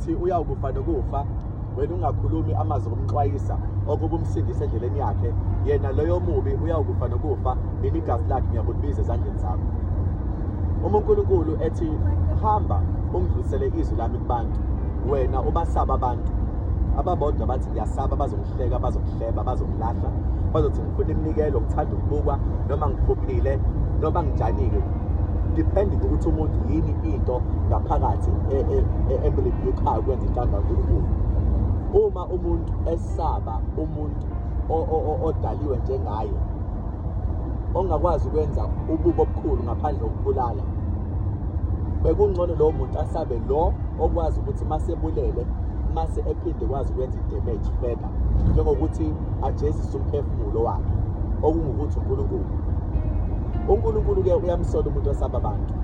ethi uyawukufa nokufa, wena ungakhulumi amazwi okumxwayisa okuba umsindise endleleni yakhe, yena loyo mubi uyawukufa nokufa, mina igazi lakhe ngiyakulibiza ezandleni zakho. Uma uNkulunkulu ethi hamba ungidlulisele izwi lami kubantu, wena ubasaba abantu ababodwa, bathi ngiyasaba, bazongihleka, bazokuhleba, bazongilahla, bazothi ngifuna iminikelo, ngithanda ukubukwa, noma ngiphuphile, noma nginjani-ke, depending ukuthi umuntu yini into ngaphakathi emrebuke-ayo ukwenza intando kaNkulunkulu. Uma umuntu esaba umuntu odaliwe njengaye, ongakwazi ukwenza ububi obukhulu ngaphandle kokubulala, bekungcono lowo muntu asabe lo okwazi ukuthi masebulele mase ephinde kwazi ukwenza i-damage further, njengokuthi ajezise umphefumulo wakhe, okungukuthi uNkulunkulu. UNkulunkulu-ke uyamsola umuntu osaba abantu,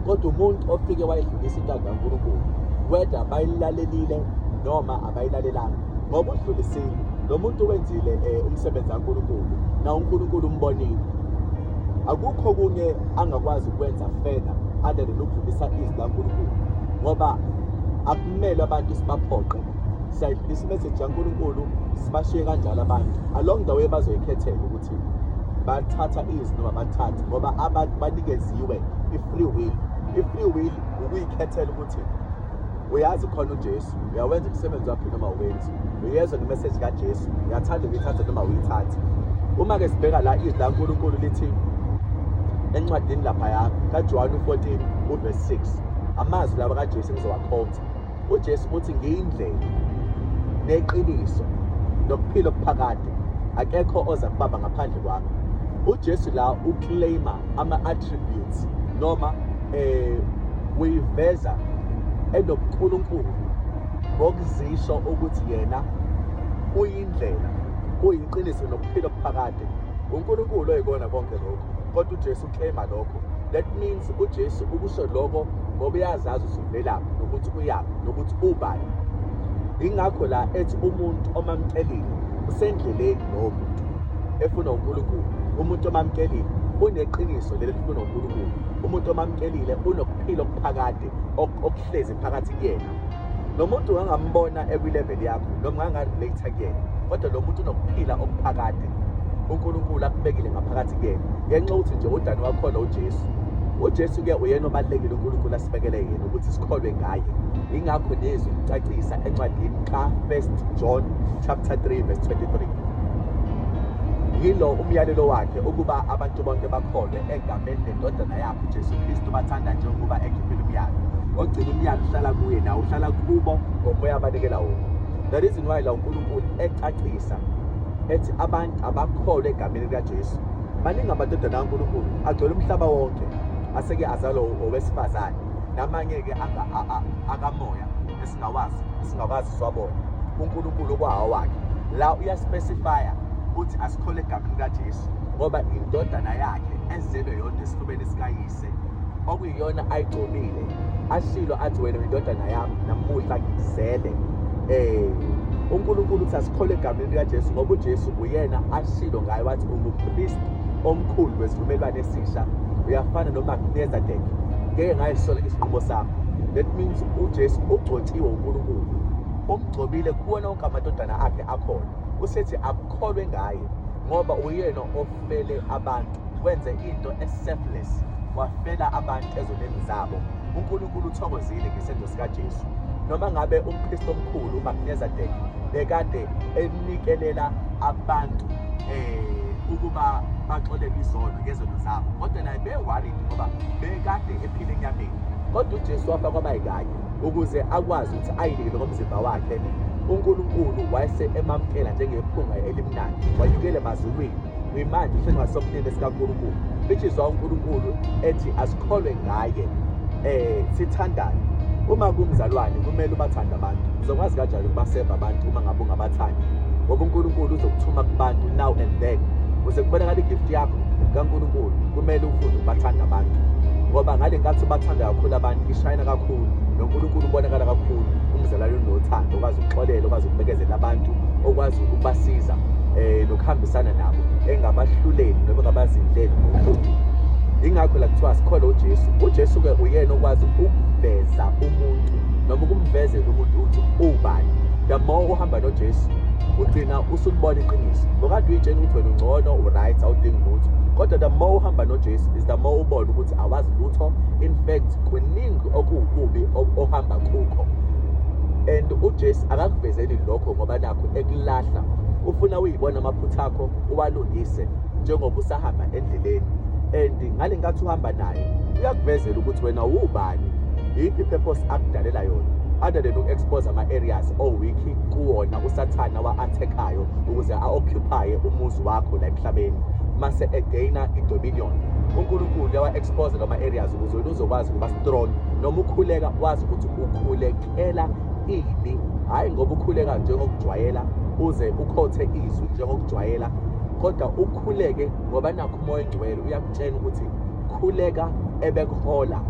kodwa umuntu ofike wayidlulisa intando kaNkulunkulu, whether bayilalelile noma abayilalelanga, ngoba udlulisile lo muntu, wenzile umsebenzi kaNkulunkulu, na uNkulunkulu umbonile. Akukho okunye angakwazi ukwenza further other than ukudlulisa izwi likaNkulunkulu, ngoba akumele abantu sibaphoqe. Siyayidlulisa imessage kaNkulunkulu, sibashiye kanjalo abantu. Along the way bazoyikhethela ukuthi bathatha izwi noma bathathe, ngoba abantu banikeziwe i-free will. I-free will ukuyikhethela ukuthi uyazi khona uJesu, uyawenza umsebenzi wakhe noma uwenzi, uyezwa nemessage kaJesu, uyathanda ukuyithatha noma uyithathe. Uma-ke sibheka la, izwi laNkulunkulu lithi encwadini laphaya kaJohane 14 uverse 6, amazwi lawa kaJesu engizowakhotha. UJesu uthi, "Ngiyindlela neqiniso nokuphila okuphakade, akekho oza kubaba ngaphandle kwami." UJesu la uclaima ama-attributes noma uyiveza enobuNkulunkulu ngokuzisho ukuthi yena uyindlela, uyiqiniso nokuphila okuphakade. UNkulunkulu oyikona konke lokho, kodwa uJesu uclaima lokho. That means uJesu ukusho lokho ngoba uyazazi ukuthi uvelaphi, nokuthi uyaphi, nokuthi ubani. Ingakho la ethi umuntu omamkelile usendleleni lowo muntu efuna uNkulunkulu. Umuntu omamkelile uneqiniso leli elifuna uNkulunkulu. Umuntu omamkelile unokuphila okuphakade okuhlezi phakathi kuyena. Lo muntu ungangambona ekwi-level yakho noma ungangarelate kuyena, kodwa lo muntu unokuphila okuphakade uNkulunkulu akubekile ngaphakathi kuyena, ngenxa yokuthi nje udani wakhona uJesu. UJesu-ke uyena obalulekile uNkulunkulu asibekele yena ukuthi sikholwe ngaye. Ingakho nezwi licacisa encwadini ka-1 John chapter 3 verse 23, yilo umyalelo wakhe ukuba abantu bonke bakholwe egameni lendodana yakhe uJesu Kristu, bathanda njengokuba ekhiphile umyalo. Ogcina umyalo uhlala kuye, nawo uhlala kubo ngomoya abanikela wona. The reason why la uNkulunkulu ecacisa ethi abantu abakholwe egameni likaJesu, maningi amadodana kaNkulunkulu agcwele umhlaba wonke aseke azalwa owesifazane, namanye-ke akamoya esingawazi, esingakwazi siwabona, uNkulunkulu okwawakhe. La uyaspecifya uthi asikhole egameni likaJesu ngoba indodana yakhe ezelwe yodwa esifubeni sikayise, okuyiyona ayigcobile, ashilo athi, "Wena uyindodana yami, namuhla ngikuzele." UNkulunkulu uthi asikhole egameni likaJesu ngoba uJesu uyena ashilo ngaye wathi ungumpristi omkhulu wesivumelwano esisha, uyafana noMelchizedek, ngeke ngayisola isinqumo sami. That means uJesu ugcotshiwe uNkulunkulu, umgcobile kuwona wonke amadodana akhe akhona. Usethi akukholwe ngaye ngoba uyena ofele abantu, wenze into e-selfless, wafela abantu ezonweni zabo. UNkulunkulu uthokozile ngesenzo sikaJesu. Noma ngabe umpristi omkhulu uMelchizedek bekade enikelela abantu ukuba baxolelwe izono ngezono zabo, kodwa naye be-worried ngoba bekade ephila enyameni. Kodwa uJesu wafa kwaba yikanye ukuze akwazi ukuthi ayinikele ngomzimba wakhe. UNkulunkulu wayese emamukela njengephunga elimnandi, wanyukela emazulwini, uyimanje uhleli ngasokunene sikaNkulunkulu, which is why uNkulunkulu ethi asikholwe ngaye, sithandane. Uma kumzalwane kumele ubathande abantu. Uzokwazi kanjani ukubaseva abantu uma ngabe ungabathandi? Ngoba uNkulunkulu uzokuthuma kubantu now and then uze kubonakala igift yakho kaNkulunkulu. Kumele ufunde ukubathanda abantu, ngoba ngale nkathi ubathanda kakhulu abantu, ishayina kakhulu, noNkulunkulu ubonakala kakhulu. Umzalwane unothando, okwazi ukuxolela, okwazi ukubekezela abantu, okwazi ukubasiza nokuhambisana nabo, engabahluleli noma engabazindleli ngobubi. Ingakho la kuthiwa sikholwe uJesu. UJesu-ke uyena okwazi ukuveza umuntu noma ukumvezela umuntu. more uhamba noJesu ugcina usulibona iqiniso. Ngokade uyitshela ukuthi wena ungcono, u-right, awudingi lutho, kodwa the more uhamba noJesu is the more ubona ukuthi awazi lutho. In fact, kuningi okuwububi ohamba kukho, and uJesu akakuvezeli lokho ngoba nakho ekulahla, ufuna uyibona amaphutha akho uwalungise njengoba usahamba endleleni. And ngale nkathi uhamba naye uyakuvezela ukuthi wena wubani, yiphi i-purpose akudalela yona, other than uku-expose ama-areas o-weak kuwona usathana wa-attack-ayo ukuze a-occupye umuzi wakho la emhlabeni, mase e-gaina i-dominion. UNkulunkulu uyawa-expose lama-areas ukuze wena uzokwazi ukuba strong, noma ukhuleka wazi ukuthi ukhulekela ini, hhayi ngoba ukhuleka njengokujwayela uze ukhothe izwi njengokujwayela, kodwa ukhuleke ngoba nakho uMoya oNgcwele uyakutshela ukuthi khuleka ebekuhola.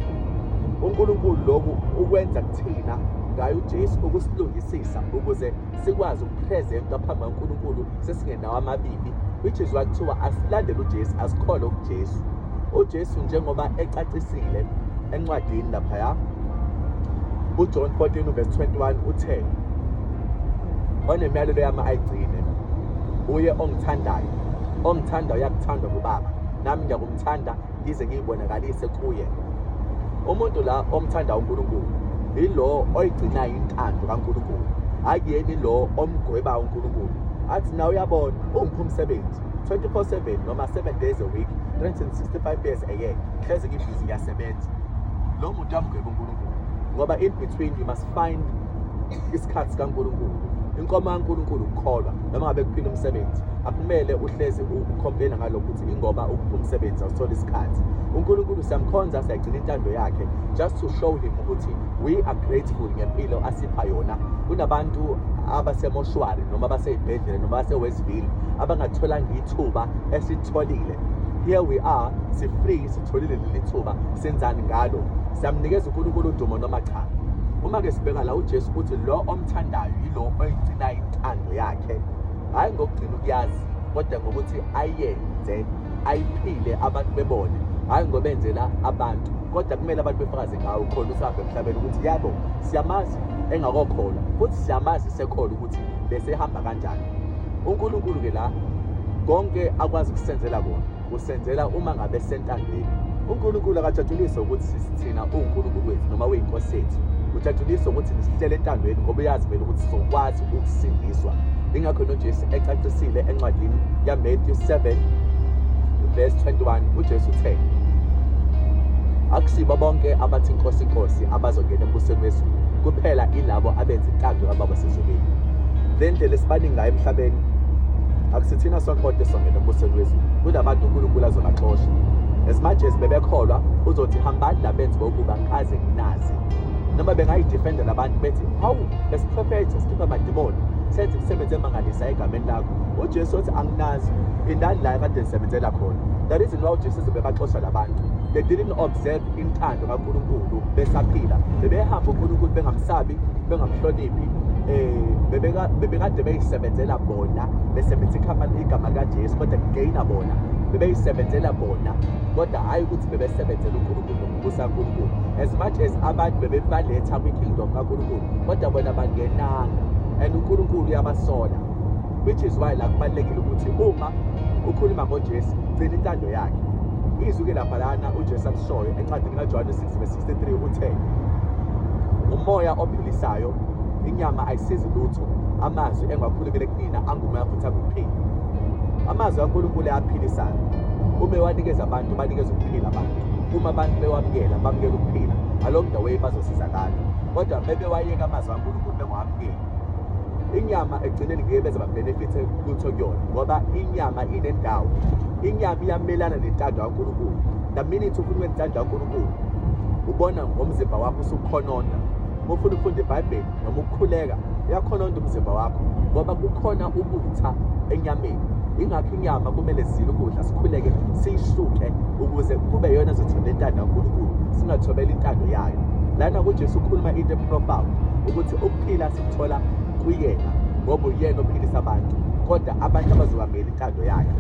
UNkulunkulu lokhu ukwenza kuthina ngaye uJesu ukusilungisisa ukuze sikwazi ukupresenta phambi kaNkulunkulu sesingenawo amabibi, which is why kuthiwa asilandele uJesu, asikholwe kuJesu. UJesu njengoba ecacisile encwadini laphaya uJohn 14 verse 21 uthe, onemiyalelo yami ayigcine uye ongithandayo, ongithandayo uyakuthandwa kubaba, nami ngiyakumthanda ngize ngiyibonakalise kuye. Umuntu la omthanda uNkulunkulu yilo oyigcinayo intando kaNkulunkulu, akuyeni lo omgwebayo uNkulunkulu athi nawe uyabona ungipha umsebenzi 24/7 noma 7 days a week, 365 days a year, hleze ngibhizi ngiyasebenza. Lo muntu uyamgweba uNkulunkulu, ngoba in between you must find isikhathi sikaNkulunkulu. Inkomo kaNkulunkulu ukukholwa, noma ngabe kuphila umsebenzi, akumele uhlezi ucomplaina ngalokho ukuthi ingoba ukupha umsebenzi awutholi isikhathi. UNkulunkulu siyamkhonza, siyagcina intando yakhe just to show him ukuthi we are grateful ngempilo asipha yona. Kunabantu abasemoshwari noma abasey'bhedlela noma abase-Westville abangatholanga ithuba esitholile. Here we are, si-free, sitholile leli thuba, senzani ngalo? Siyamnikeza uNkulunkulu udumo noma cha? Uma-ke sibheka la, uJesu uthi lo omthandayo yilo oyigcinayo intando yakhe, hhayi ngokugcina ukuyazi, kodwa ngokuthi ayenze, ayiphile, abantu bebone, hhayi ngoba enzela abantu, kodwa kumele abantu befakaze ngawo khona usahambe emhlabeni ukuthi yabo siyamazi engakokholwa, futhi siyamazi sekholwa ukuthi besehamba kanjani. UNkulunkulu-ke la konke akwazi ukusenzela kona usenzela uma ngabe sentandweni. UNkulunkulu akajatshulise ukuthi thina uwuNkulunkulu wethu noma uyinkosi yethu, ujatshuliswa ukuthi nisihlele entandweni, ngoba uyazi vele ukuthi sizokwazi ukusindiswa. Ingakho noJesu ecacisile encwadini yaMatthew 7 verse 21, uJesu uthe akusibo bonke abathi inkosi inkosi abazongena embusweni wezulu, kuphela ilabo abenza intando kaBaba osezulwini. Le ndlela esibaningi ngayo emhlabeni, akusithina sonke kodwa esizongena embusweni wezulu. Kunabantu uNkulunkulu azobaxosha. As much as bebekholwa, uzothi hambani labenzi bokuba ngikaze nginazi. Noma bengayidefenda labantu bethi hawu besiprofetha, sikhipha amadimoni, senze imisebenzi emangalisa egameni lakho, uJesu uthi anginazi, indani la ekade nisebenzela khona. The reason why uJesu ezobe baxosha labantu, they didn't observe intando kaNkulunkulu besaphila. Bebehamba uNkulunkulu bengamsabi, bengamhloniphi, bebekade beyisebenzela bona, besebenzisa igama likaJesu kodwa kugaina bona, bebeyisebenzela bona, kodwa hhayi ukuthi bebesebenzela uNkulunkulu nokubusa uNkulunkulu. As much as abantu bebebaletha kwi-kingdom kaNkulunkulu, kodwa bona bangenanga, and uNkulunkulu uyabasola, which is why la kubalulekile ukuthi uma ukhuluma ngoJesu gcina intando yakhe. Izwi-ke lapha lana uJesu akushoyo encwadini kaJohane 6 verse 63, uthe umoya ophilisayo, inyama ayisizi lutho, amazwi engiwakhulumile kunina angumoya futhi angukuphila. Amazwi kaNkulunkulu ayaphilisayo. Uma ewanikeza abantu, banikeza ukuphila abantu. Uma abantu bewamukela, bamukela ukuphila. Along the way bazosizakala, kodwa bebewayeka amazwi kaNkulunkulu bengawamukeli, inyama ekugcineni ngeke beze babenefithe lutho kuyona, ngoba inyama inendawo, inyama iyamelana nentando kaNkulunkulu. The minute ufuna ukwenza intando kaNkulunkulu, ubona ngomzimba wakho usukhononda. Uma ufuna ukufunda iBhayibheli noma ukukhuleka, uyakhononda umzimba wakho, ngoba kukhona ubutha enyameni. Ingakho inyama kumele sizile ukudla, sikhuleke, siyisuke ukuze kube yona ezothola intando kaNkulunkulu, singathobela intando yayo. Lana kuJesu ukhuluma into eprofound ukuthi ukuphila sikuthola kuyena, ngoba uyena ophilisa abantu, kodwa abantu abazokwamukela intando yakhe.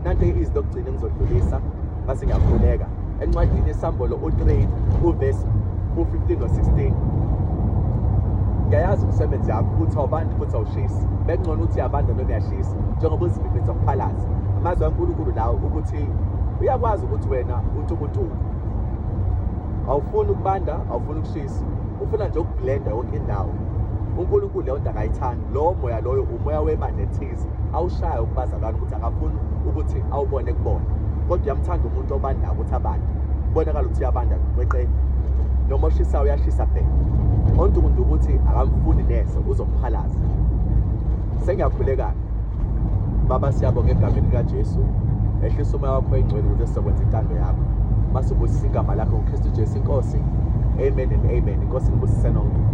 Nanto izwi lokugcina engizodlulisa base ngiyakhuleka, encwadini yeSambulo u-3 uvesi u-15 no-16. Ngiyayazi imisebenzi yakho ukuthi awubandi futhi awushisi. Bekungcono ukuthi uyabanda noma uyashisa, njengoba uzivimbiza ukuphalaza. Amazwi kaNkulunkulu lawo ukuthi uyakwazi ukuthi wena untukuntuku. Awufuni ukubanda, awufuni ukushisa. Ufuna nje ukublenda yonke indawo. UNkulunkulu leyo nto akayithandi. Lowo moya loyo umoya webandla ethize awushayo kubazalwane ukuthi akafuni ukuthi awubone kubona. Kodwa uyamthanda umuntu obandayo ukuthi abande. Kubonakala ukuthi uyabanda kweqe. Noma oshisayo uyashisa bhe. Ontukuntu ukuthi akamfuni neze uzomphalaza. Sengiyakhuleka. Baba siyabonga egameni likaJesu. Ehlisa umoya wakho oyingcwele ukuze sizokwenza intando yakho. Masubusisa igama lakho ngoKristu Jesu inkosi. Amen and amen. Inkosi inibusise nonke.